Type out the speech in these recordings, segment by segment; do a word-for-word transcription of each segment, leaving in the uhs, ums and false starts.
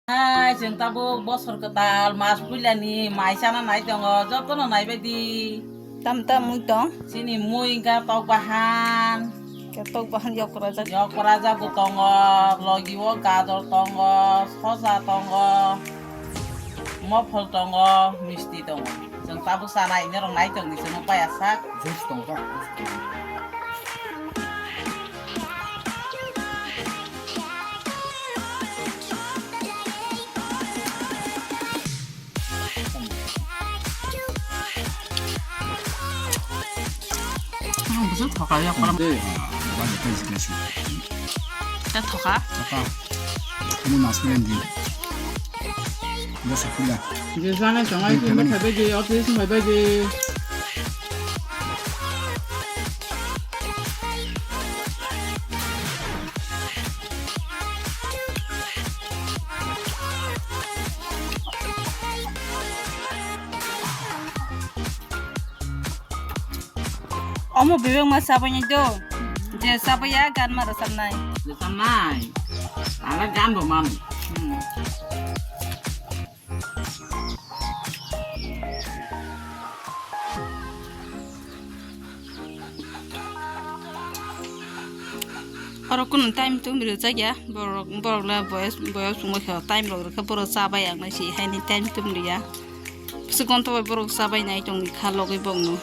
Hai, chwng tabuk bosor kwtal mas puilani mai chana nai tongo, jotono naibaidi. Tam tam mui tong? Chini mui wngkha tok bahan. Khe tok bahan yok kwrajak. Yok kwrajak bo tongo, logi o gador tongo, soja tongo, mophol tongo, misti tongo. Chwng tabuk chana ine rok nai tongdi, chwngno paya sak. Juice tongo ba? Ang bwswk thoka ya, kolam. Dei, ha, bani tei jikna su. Ta thoka? Thoka. Ini mas kulian di. Dia sakula. Dia sana jangai di, mai bai di, office mai bai di. Omo bebak ma sabai nai do. Je sabai ya gan ma rwchapnai. Rwchapnai. Ala gan bo manu. Hmm. Oro kunu time tum ri chak ya, borok, borok le boyos, boyos wngma khe time rok rwkha, borok cha bai ang nai si haini time tum ri ya. Bwswk gonto bai borok cha bai nai tong kha logwi bokno.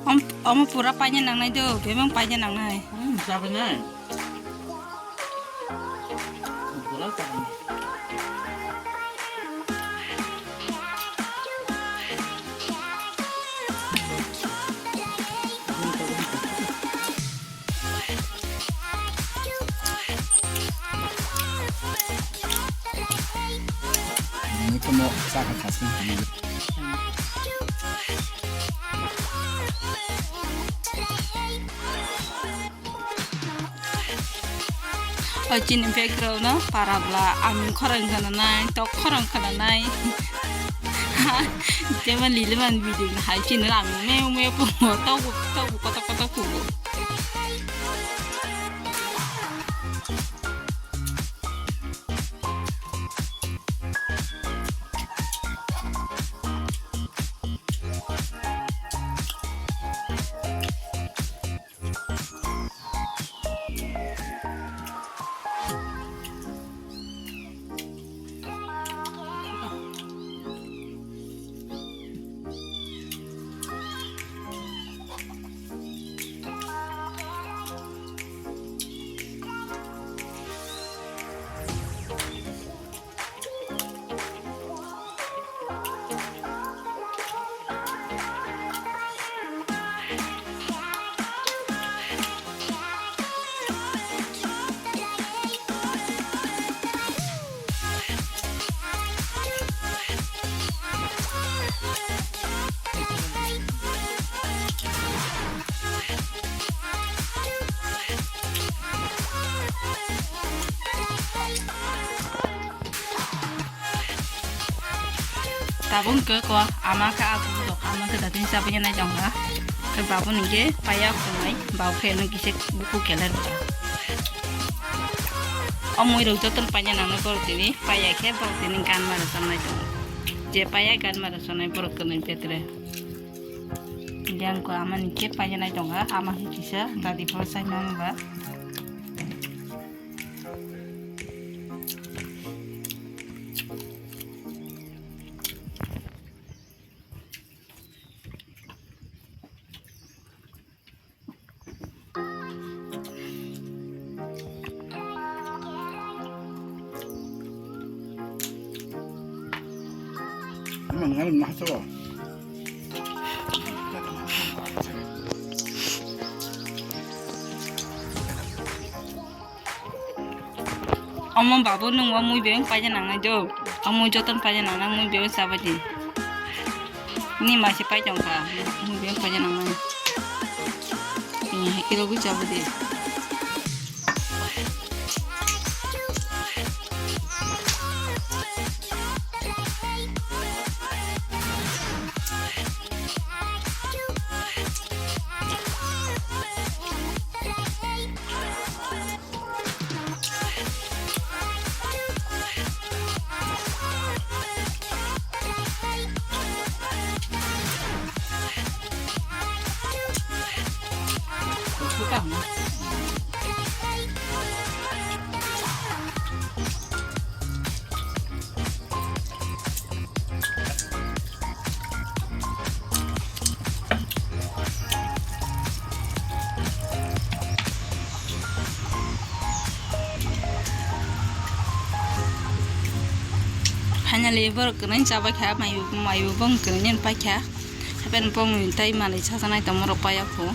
Om, omo pura paina nangnai do, bebak paina nangnai. Hmm, sabai nai. Pura sabai nai. Ini kemo saka kasih. O chini bag rok no para bla, amung khorang khana nai, tok khorang khana nai. Jeman lili man video na hai chini lang meu meu pungo, tok tok kotok kotok pungo. Tabuk hwnkhe ko ama khe aphuru rok ama khe datin chabwi nai tongkha. Khe babu ni khe paya khumai, babu khe nung kisa buku keler rwkha. O mui rok jotono paya nangnai borok tini, paya khe borok tini ganma rwchanai tongo. Je paya ganma rwchanai borok tini petre. Yang ko ama ni khe paya nai tongkha, ama khe kisa dadi pho sai mano ba. Omo babu nung o mui bebeng paina nangnai do. O mui joton paina nangnai mui bebeng chabai di. Ni masi pai tongkha. Mui bebeng paina nangnai. Ni hai kilo gui chabai di. Finally, borok kwrwini chabai kha, mayu, mayu bong kwrwini paikha. Hapen bong tei manwi sajaknai tongma rok paiya kho.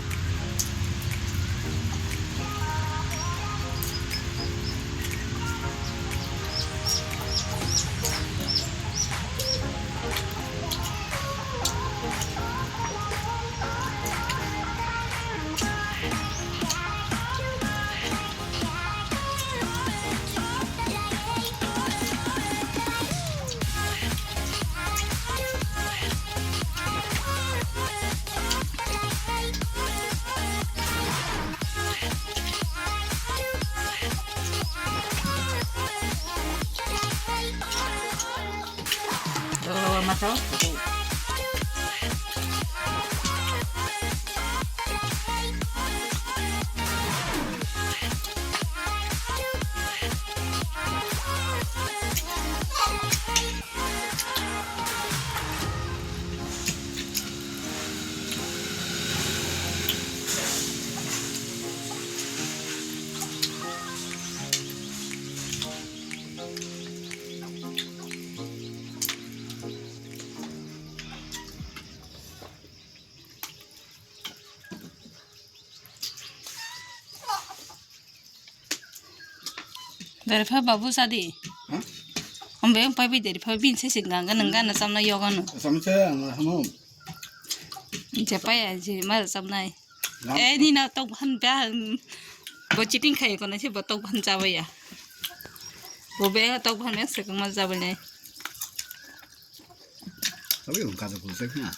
Dari pha babu sadi. Hah? Ombe pai bi dari pha bin se sing ganga nang gana samna yoga no. Samse ang hamu. Je pai je ma samnai. Lam. Eh, ni na tok han ba, bo cheating khai ko na se bo tok han chabai ya. Bo be tok han me se ko ma chabai nai. Sabi ko ka ko se na.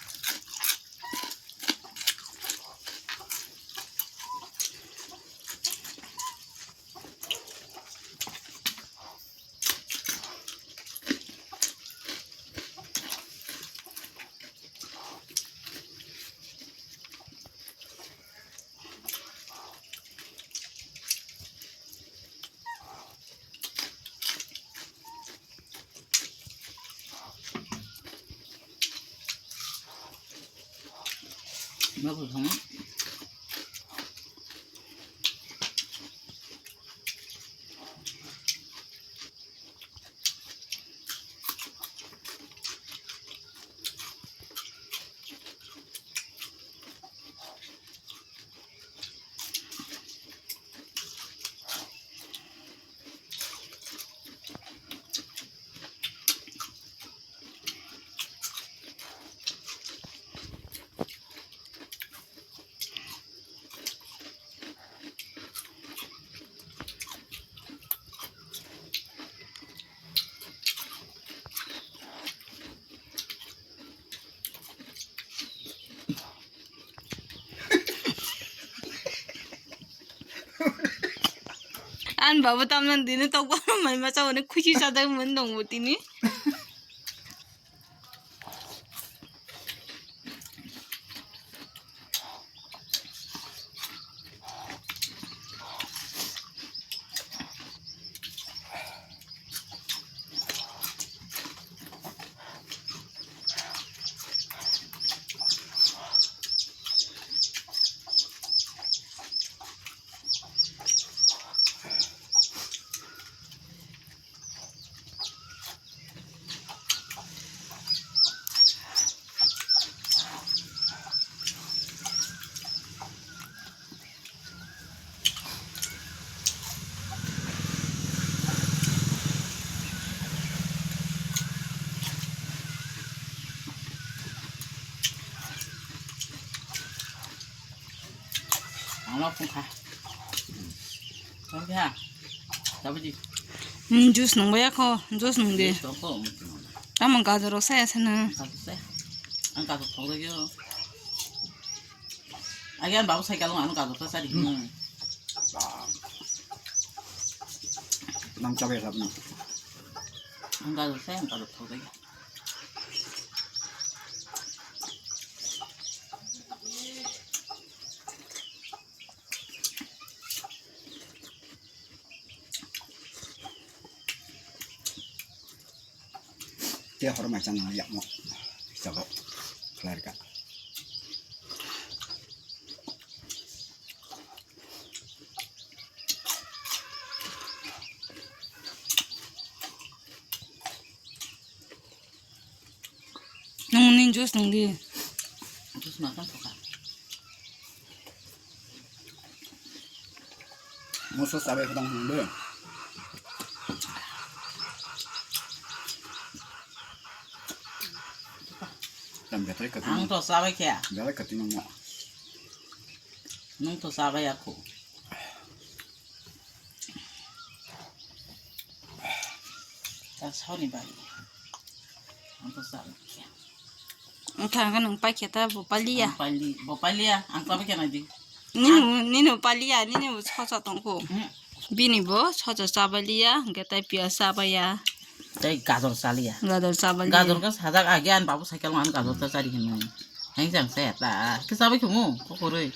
Ani babo tamna dini tok baro mai ma chao ni khuchi sajak mun dong bo tini. Ano phungkha. Phungkha. Tabiji. Hmm, juice nung baya kho, juice nung de. Juice tong kho. Tamo gajor rok saya sana. Gajor saya. Ang gajor thok rogyo. Agi ang babu cycle ang ano gajor sa sari. Hmm. Nang chabe rap na. Ang gajor saya ang gajor thok rogyo. Te hor mai chang yakmo. Sabo. Klarka. Nung ni juice nung di. Juice ma kan thoka. Moso sabai khadang hung de. Tam betai kati. Ang to sabai khe. Betai kati nang mo. Nung to sabai aku. Ta sauni bai. Ang to sa. Ang thang ka nung pai kheta bo paliya. Ang pali, bo paliya, ang sabai khe nai di. Nini, nini bo paliya, nini bo sosa tong kho. Hmm. Bini bo sosa sabaliya, hingke tai piyaj sabaya. Tai gajor saliya. Gajor sabaliya. Gajor ka sajak agi an babu cycle man gajor ta sari hinwi. Heng jang se ta. Ke sabai khe mu, ko koroi.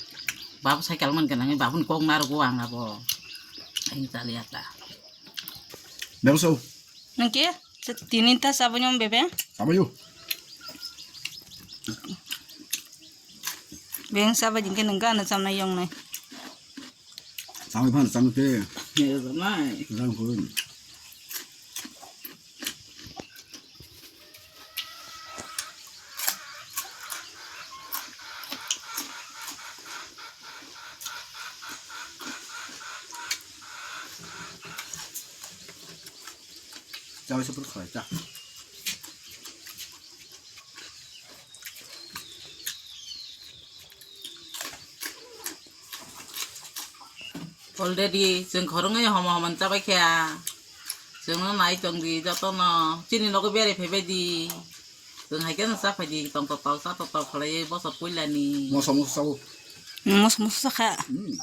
Babu cycle man ka nang, babu ni kok nar go ang abo. Heng saliya ta. Bebso. Nang ke? Tini ta sabo nyom bebe? Sabo yo. Beng sabo jingke nang gana samna yong nai. Sabo phan sabo te. Ye nai. Rang kun. Chao se pur khlai cha. Already chwng khoroknwi homo homo chabai kha. Chwngno nai tong di jotono. Chini nogo berai phaibai di. Chwng hai kheno cha phai di, tong tok tok, cha tok tok khlaiwi bosor puilani. Moso moso chao. Moso moso cha kha. Hmm.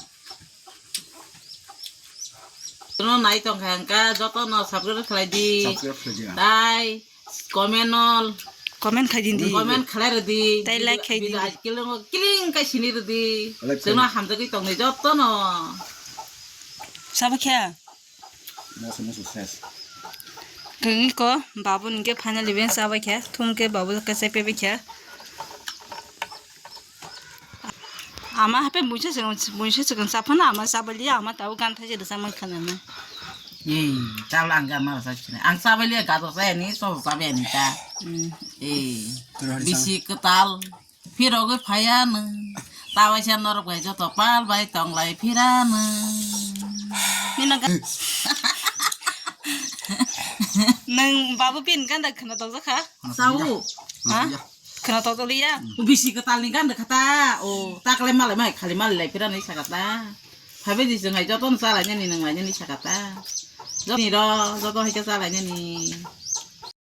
Chwngno nai tong kha hwnkha jotono subscribe khlai di. Subscribe khlai di. Tai comment no. Comment khai din di. Comment khlai rw di. Tai like khai di. Video kiling kiling kai sini rw di. Like khai di. Chwngno hamjagwi tong di jotono. Sabo khe. Moso moso ses. Khe ko babu ni khe finally ben sabai khe. Thum khe babu khe sai pebai khe. Ama hape muisa se, muisa se kan sapana ama sabaliya ama tau kan thaje da samang khana na. Ei, chal ang ga ma sa chine. Ang sabaliya ga do sa ni so sabe ni ta. Hmm. Ei, bisi kwtal phirogwi phaya no. Tawai sa norok bai joto pal bai tong lai phira no. Ni na ga. Nang babu pin kan da khana tong kha. Sau. Ha? Khwna totoli ya. O bisi kwtal ni ganda khata. O taklai malai mai khali malai lai phira ni sakata. Phabe di jeng hai joto no chalai nani nang lai nani sakata. Jotoni ro joto hai khe chalai nani.